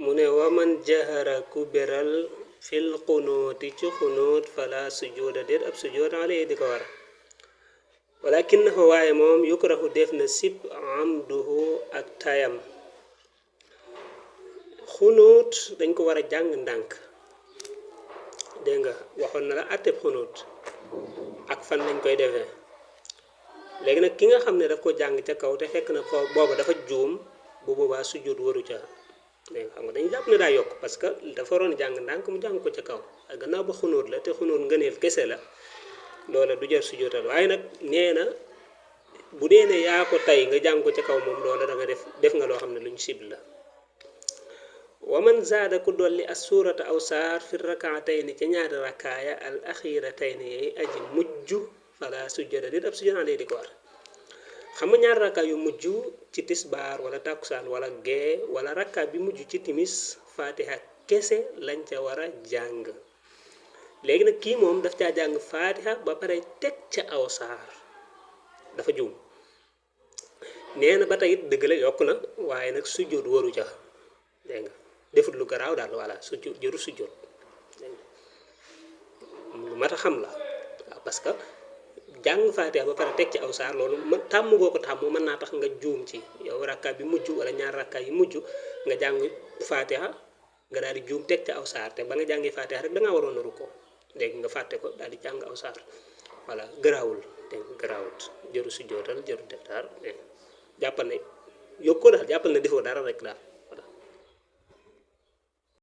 mu ne waman jahara ku beral fil qunuuti ci xunuut fala sujuuda déet ab sujuud alayhi di ko war walakinahu waaye moom yukrahu def na sib amduhu ak tayam xunuut dañ ko war a jàng ndànk dégg nga waxoon na la atteb xunuut ak fan lañ koy defee léegi nag ki nga xam ne daf ko jàng ca kaw te fekk na foofu booba dafa juum bu boobaa sujjóot waru ca léegi xam nga dañu jàpp ne daa yokk parce que dafa waroon jàng ndànk mu jàng ko ca kaw ak gannaaw ba xunóot la te xunóot ngëneel kese la loola du jar sujjóotal waaye nag nee na bu dee ne yaa ko tey nga jàng ko ca kaw moom loola da nga def nga loo xam ne luñ sib la waman zaada ku dolli as suurata aw saar fi rakaatayni ca ñaari rakaaya al axiratayni yay aji mujj fala sujjóota dit ab sujjóot lay di ko war xam nga ñaari rakka yu mujj ci tisbaar wala takkusaan wala gee wala rakka bi mujj ci timis fatiha kese lañ ca war a jàng léegi nag kii moom daf caa jàng fatiha ba pare teg ca aw saar dafa juum nee na ba tey it dëgg la yokk na waaye nag sujjóot waru ca dégg nga defut lu garaaw daal voilà sujjóot jëru sujjóot lu mat a xam la waaw parce que jàng fatiha ba pare teg ci aw saar loolu tàmm goo ko tàmm mën naa tax nga juum ci yow rakka bi mujj wala ñaar rakka yi mujj nga jàng fatiha nga daal di juum teg ci aw saar te ba nga jàngee fatiha rek da ngaa waroon a rukkoo léegi nga fàtte ko daal di jàng aw saar voilà garaawul dégg nga garaawut jëru sujjóotal jëru def dara jàppal ne yokkoo daal jàppal ne defoo dara rek daal